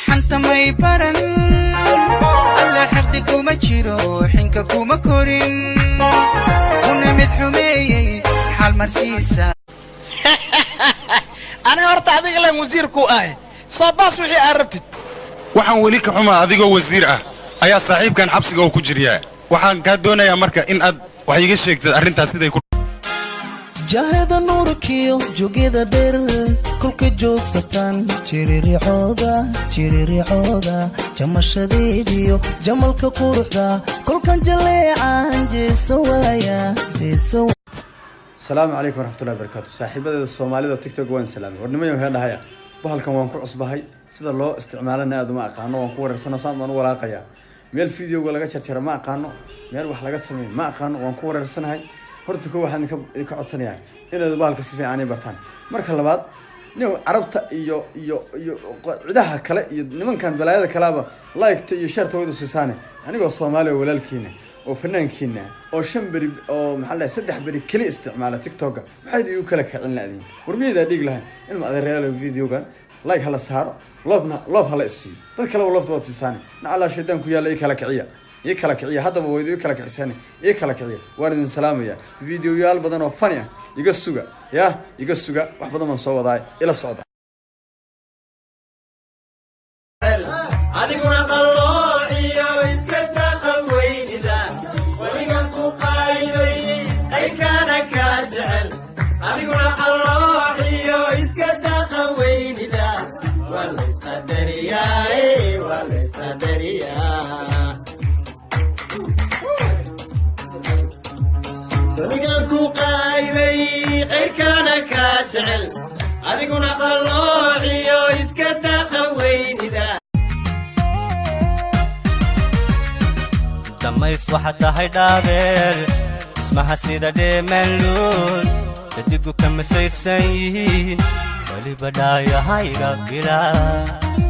Xanta may baran, Alla xiqdi kuma jiro, xinka kuma korin, una mid xumeeyey xaal marsiisa. Aniga horta adiga len wasiir ku ahay, soo baas wixii aad rabtid. Waxaan weli ka xumaa, adigoo wasiir ah ayaa saaxiibkan xabsiga uu ku jiryaa. Waxaan kaa doonayaa marka in aad wax iiga sheegtid arrintaas siday ku Jahada nuurkiyo jogida dheer kolka joogsataan, jiriricooda jiriricooda, jamashadeediyo jamalka quruxda, kolkan jaleecaan jeeso waaya jeeso. Asalaamu calaykum waraxmatullahi wabarakaatu. Saaxiibadeeda Soomaalida TikTok waan salaamay. Warnimayo hee dhahaya, bahalkan waan ku cusbahay, sida loo isticmaalana aad uma aqaano, waan ku wareersano, saan baan u walaaqayaa. Meel videoga laga jarjaro ma aqaano, meel wax laga sameeyo ma aqaano, waan ku wareersanahay. Horta ko waxaan idinka codsanayaa inaad bahalka si fiican i bartaan. Marka labaad, nin Carabta iyo cidaha kale iyo nimankan balaayada kaleba like-ta iyo share-ta wada siisaane, anigoo Soomaaliya oo walaalkiina oo fanaankiina oo 5 beri oo maxaa la 3 beri keli isticmaala TikToka, maxayd igu kala kicin laadiin? War miyaydaa dhiig lahayn? Ilma adeereyaal, videogan like hala saaro, love-na love hala isiiyo. Dad kaleba love-ta waad siisaane, nacalaa shaydaan ku yaalla, ii kala kiciya, ii kala kiciya. Haddaba wayd ii kala kicisane, ii kala kiciya. Waan idin salaamaya. Videoyaal badan oo funny ah iga suga, yah, iga suga. Wax badan baan soo wadaay, ila socda. Adiguna qalloociyo iska daqan weynida, weligan ku qaybay qaybkaana kaa jecel. Adiguna qalloociyo iska daqan weynida, waa laysqadariyaa, waa laysqadariyaa. Weligan ku qaybay qaybkaana kaa jecel, adiguna qalloociyo iska daqan weynida. Dhammays waxaad tahay dhaabeel dhismaha sida dheemanluul, dadigu ka masayrsan yihiin, weliba dhaayahayga bilaa.